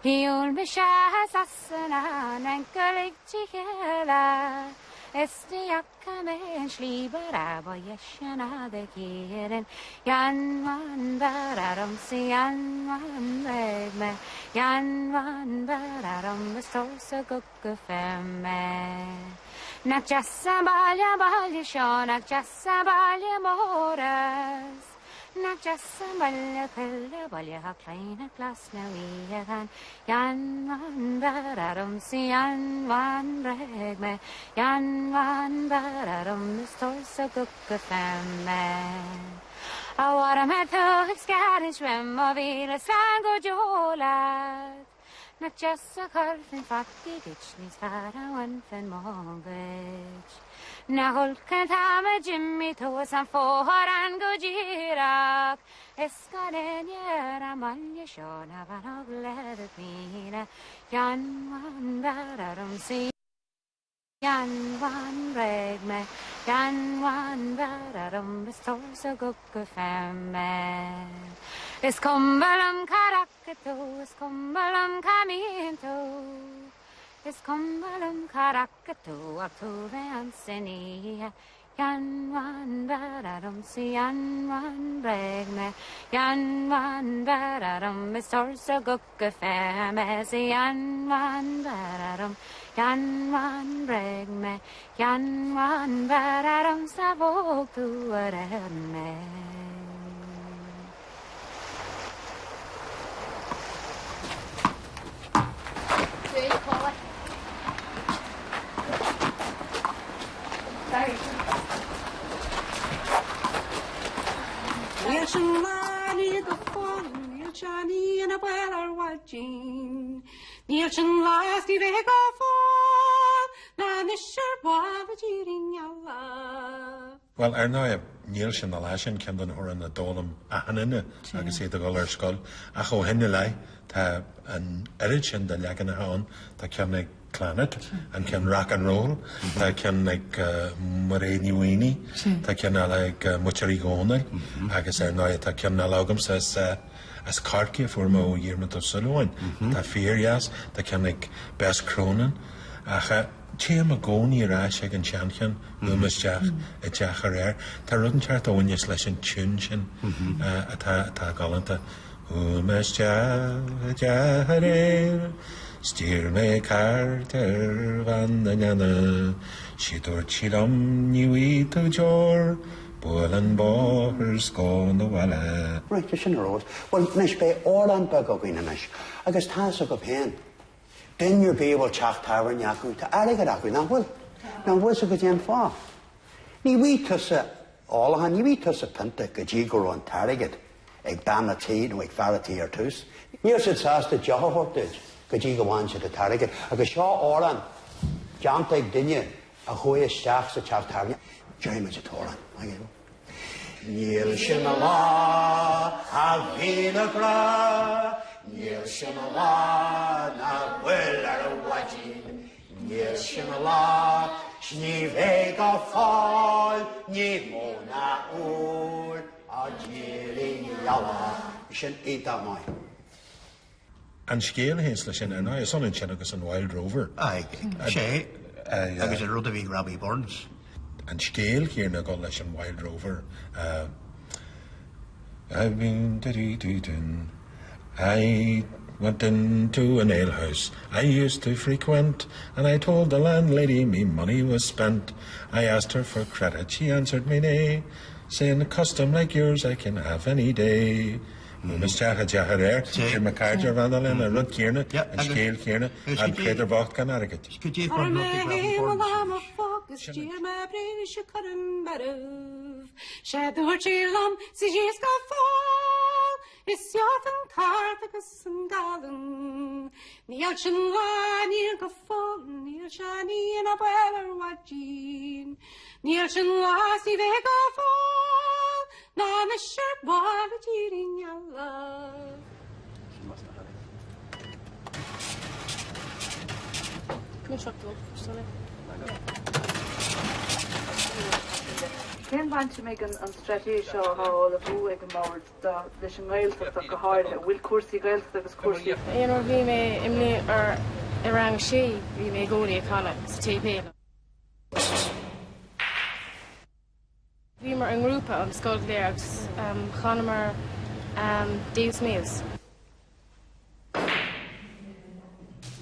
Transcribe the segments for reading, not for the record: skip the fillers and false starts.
Shiúil mise as Sasana an Fhrainc go lig trí chéile Is ní fhaca mé an slí ba ba dheise ná do Éirinn Dheamhan b'fhearr orm 's dheamhan bréag mé Dheamhan b'fhearr orm is tabhair sa gcogadh féir mé Nach deas an baile an baile seo nach deas an baile mór is Nach deas an baile chuile bhaile thá claidhneach glas na bhfiadhan Dheamhan b'fhearr orm 's dheamhan bréag mé Dheamhan b'fhearr orm is tabhair sa gcogadh féir mé A mhara mbeidh tú ag scarúint uaim mo mhíle slán go deo leat Nach deas a chuirfinn fataí duit níos fearr a bhainfinn mo gcuid. Nach olc an t-am a d'imigh tú is an fóthar ann go díreach Is gan éinne ar an mbaile seo ná bheannódh le do chuimhne Dheamhan b'fhearr orm 's dheamhan bréag mé Dheamhan b'fhearr orm is tabhair sa gcogadh féir mé Is cuma liom cá rachaidh tú is cuma liom cá mbíonn tú Is cuma liom cá rachaidh tú ach tú bheith ann san oíche Dheamhan b'fhearr orm 's dheamhan bréag mé Dheamhan b'fhearr orm is tabhair sa gcogadh féir mé 's dheamhan b'fhearr orm Dheamhan bréag mé Dheamhan b'fhearr orm 's ná phóg tú aréir mé. Níl sin lá, níl go fóill, níl Seáinín ina bhaol ar mhaidin. Níl sin lá is ní bheidh go fóill, ná anois ar ball i dtírín eile. Bhuel, ar ndóigh, níl sin ná lá sin ceann de na hamhráin a d'fhoghlaim achan duine agus iad ag dul ar scoil, ach ó shin i leith tá an oiread sin de leaganacha ann, tá ceann ag Clannad, an ceann Rock and Roll, tá ceann ag Mairéad Ní Mhaonaigh, tá ceann eile ag Muintir Uí Dhónaill agus ar ndóigh tá ceann eile agamsa as as Corcaigh a fuair mé ó Dhiarmuid Ó Súilleabháin atá fíordheas, tá ceann ag Bess Cronin ach Téim i gcónaí ar ais ag an seancheann, chuaigh mé isteach i dteach aréir. Tá rud inteacht a bhaineas leis an tiún sin atá atá galánta. Chuaigh mé isteach i dteach aréir, 's d'iarr mé cairt ar bhean an leanna. 'Sí dúirt sí liom ní bhfaighidh tú deoir, buail an bóthar 's gabh 'na bhaile. Right, tá sin ar eolas. Bhuel, anois, beidh amhrán beag againn anois, agus tá's agaibh féin, Duine ar bith a bhfuil teach tábhairne acu, tá airgead acu, nach bhfuil? Now an bhfuil 's agat cén fáth? Ní bhfaighidh tusa ólachán, ní bhfaighidh tusa pionta go dtí go raibh an t-airgead ag bean a' tí nó ag fear a' tí ar tús. Níl siad sásta deoch a thabhairt duit go dtí go bhfaigheann siad an t-airgead. Agus seo amhrán déanta ag duine a chuaigh isteach sa teach tábhairne. Déarfaidh muid an t-amhrán, maith go leor. Níl sin lá a mhíle grá, Níl sin lá ná buail ar mhaidin, Níl sin lá 's ní bheidh go fóill, Ní mó ná uair á d'iarraidh eile. Sin iontach maith. An scéal a théanns leis sin, ar ndóigh, is ionann sin agus an Wild Rover. Aye, sé, agus an rud a bhí ag Robbie Burns. An scéal céanna ag dul leis an Wild Rover. I've been dee-dee-dee-dun, I went into an alehouse I used to frequent, and I told the landlady me money was spent. I asked her for credit, she answered me nay, saying a custom like yours I can have any day. Chuaigh mé isteach i dteach aréir, d'iarr mé cairt ar bhean an leanna, an rud céanna, an scéal céanna, an créatúr bocht gan airgead. Chuir mé féin mo lámh i mo phóca 's d'iarr mé briseadh cur i mbeiribh. Sé dúirt sí liom suigh síos go fóill is gheobhaidh an cárta agus an galún. Níl sin lá, níl go fóill, níl Seáinín ná baol ar mhaidin. Níl sin lá 's ní bheidh go fóill. Ná anois ar ball i dtírín eile. Cén bhaint a mbeidh an straitéis seo atá á ullmhú ag an mBord leis an nGaeltacht ach go háirithe? An bhfuil cúrsaí Gaeltachta agus cúrsaí. Aon uair bhí mé i mbliain or i rang a sé bhí mé i gcónaí ag canadh sa tséipéal. Bhíomar i ngrúpa an scoil go léir agus chanamar Deus Meus.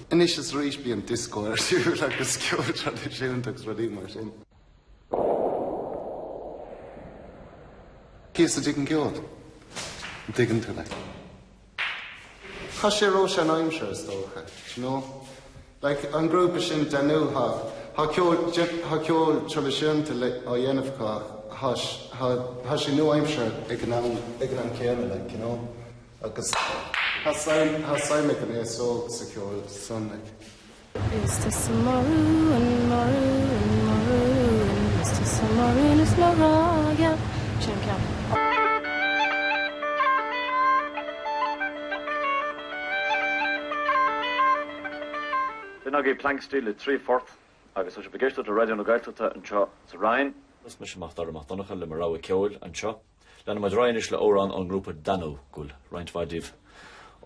Anois is arís bíonn dioscó ar siúl agus ceol traidisiúnta agus rudaí mar sin. Thíos i dtigh an gceol, an dtuigeann tú like. Tá sé ró-sean-aimseartha is dócha, do you know? Like an grúpa sin Danú tá tá ceol tá ceol traidisiúnta á dhéanamh acu ach tá tá sé nua-aimseartha ag an am ag an am céanna like, you know? Agus tá suim tá suim ag an aos óg sa cheol san like. Is tusa mo rún, mo rún, mo rún, Is tusa mo rún is mo ghrá geal. Sin an ceann. B'in agaibh Planxty le 3 phort agus tá sibh ag éisteacht le Raidió na Gaeltachta anseo sa Rinn. Is mise Macdara Mac Donncha le mo rogha ceoil anseo. Leanfaidh muid ar aghaidh anois le amhrán ón ngrúpa Danú, go bhfuil roinnt mhaith díobh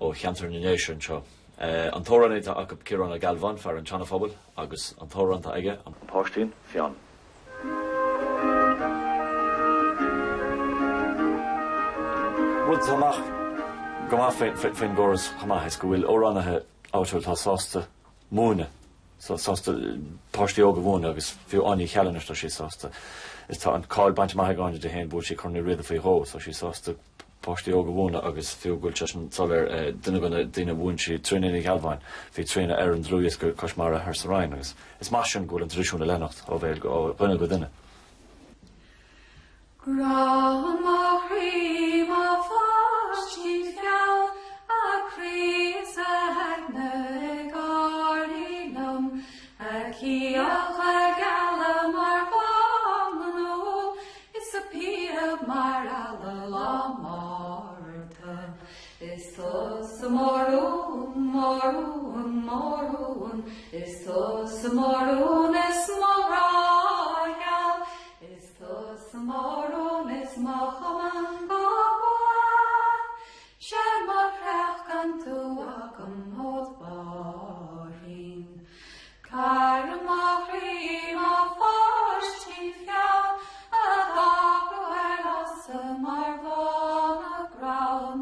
ó cheantar na nDéise anseo. An t-amhránaí atá acu Ciarán Ó Gealbháin, fear an tSeana-Phobail, agus an t-amhrán atá aige, An Páistín Fionn. Rud atá amach go maith faoin gcóras chomh maith is go bhfuil amhránaithe áitiúil atá sásta múineadh. sásta páistí óga a mhúineadh agus fiú Áine Uí Cheallaigh anois tá sí sásta is tá an cáil bainte amach ag Áine di féin bhuaigh sí Corn Uí Riada faoi dhó so tá sí sásta páistí óga a mhúineadh agus fiú go bhfuil sé sin soiléir duine de na daoine a mhúin sí Tríona Ní Ghealbháin bhí Tríona ar an dlúthdhiosca Cois Mara Thoir sa Rinn agus is maith sin go bhfuil an traidisiún ag leanacht ó bhéal ó dhuine go duine. Grá mo chroí, mo pháistín fiáin, a chroí is a haigne ag gáirí liom, a cíocha geala mar bhá na n-úll is a píob mar eala lá Márta. Is tusa mo rún, mo rún, mo rún, is tusa mo rún is mo ghrá gheal, Is tusa mo rún is mo chumann go buan, 'Sé mo chreach gan tú agam ód báirín. Cara mo chroí, mo pháistín fiáin, A dhá ghrua ar lasadh mar bhá na gcrann,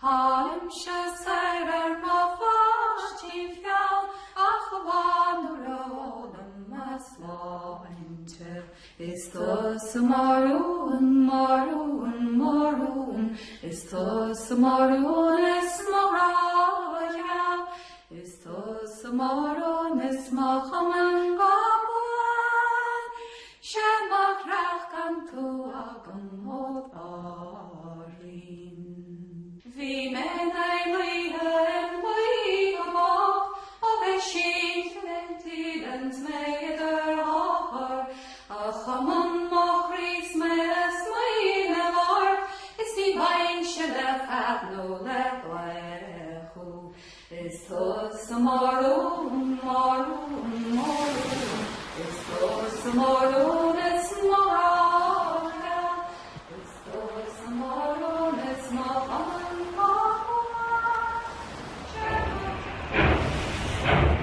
Tháimse soir ar mo pháistín fiáin Ach amháin nuair a ólaim mo shláinte. Is tusa mo rún, mo rún, mo rún, Is tusa mo rún is mo ghrá gheal, Is tusa mo rún is mo chumann go buan, 'Sé mo chreach gan tú agam ód báirín. Bhí mé 9 n-oíche im luí go moch ó bhí sínte le dídean 's mé idir dhá chor a chumann mo chroí 's mé a smaoineamh ort is ní bheinnse le fead nó le glaoch thú. Is tusa mo rún, mo rún, mo rún, is tusa mo rún is mo ghrá gheal, is tusa mo rún is mo chumann go buan. 'Sé mo.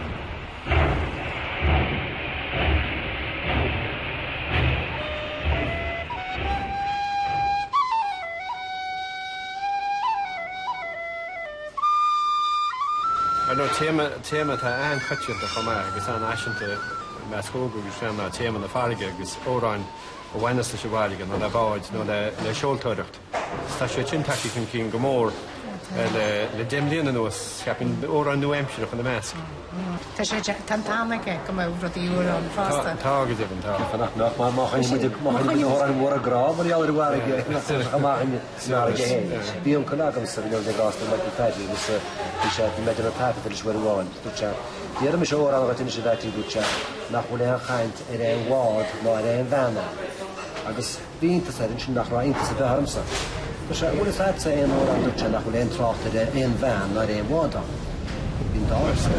Ar ndóigh, téama, téama atá an-choitianta chomh maith agus an-fhaiseanta i measc óg agus sean ná téama na farraige agus amhráin a bhaineas leis an bhfarraige nó le báid nó le, le seoltóireacht. Agus tá siad sin tagtha chun cinn go mór le, le 10 mbliana anuas, cheapfainn, amhráin nua-aimseartha ina measc. Tá sé, tá an t-am aige go mbeadh rudaí úra ann fosta. Tá, go deimhin, tá. Nach mbeadh, má choinnigh muid, má choinnigh muid na hamhráin mhóra grá mar gheall ar an bhfarraige, nach mbeadh amach an fharraige féin. Bhí uncail agamsa, bhí an grásta Michael Pheaidí agus bhí sé, bhí mé ag déanamh taifeadta leis uair amháin, dúirt sé, déarfaidh mise amhrán dhuit anois a Mheaití, dúirt sé, nach bhfuil aon chaint ar aon bhád ná ar aon bhean ann. Agus. Bhí iontas air ansin nach raibh iontas ar bith ormsa. Dúirt sé, An bhfuil fhios a'dsa aon amhrán dúirt sé nach bhfuil aon trácht ar aon bhean ná ar aon bhád ann. Bhí an dá arsa.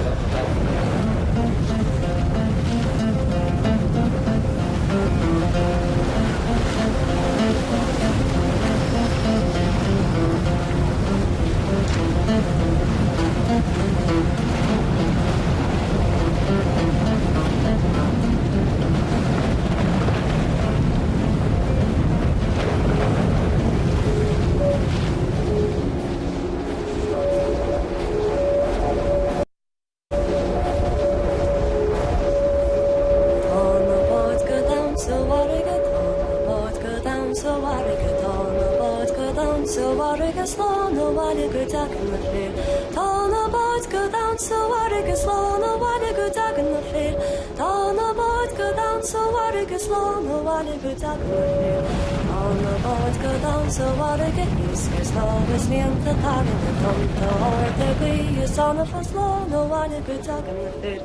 bhfarraige slán abhaile go dtagann na fir. Tá na báid go domhain sa bhfarraige slán abhaile go dtagann na fir. Tá na báid go domhain sa bhfarraige slán abhaile go dtagann na fir. Tá na báid go domhain sa bhfarraige iasc ar snámh is líonta tairne tonnta arda gaoth is anfa slán abhaile go dtagann na fir.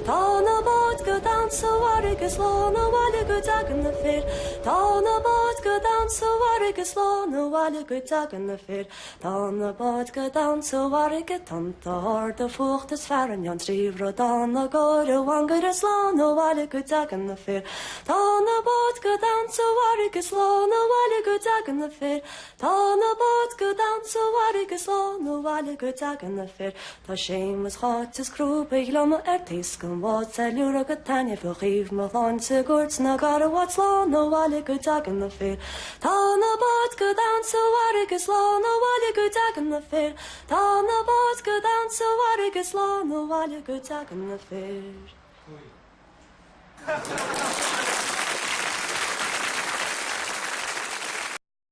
Tá na báid go domhain sa bhfarraige slán abhaile go dtagann na fir. Tá na báid go domhain sa bhfarraige slán abhaile go dtagann na fir. Tá na báid go domhain sa bhfarraige tonnta arda fuacht is fearthainn an trí bhradán ag gáire mhangaire slán abhaile go dtagann na fir. Tá na báid go domhain sa bhfarraige slán abhaile go dtagann na fir. Tá na báid go domhain sa bhfarraige slán abhaile go dtagann na fir. Tá Séamus Cháit is Crúba Ghlioma ar taosc an bháid ceiliúradh go taitneamhach aoibh mo shláinte i gcúirt na gcarbhat slán abhaile go dtagann na fir. Tá na báid go domhain sa bhfarraige slán abhaile go dtagann na fir. Tá na báid go domhain sa bhfarraige slán abhaile go dtagann na fir.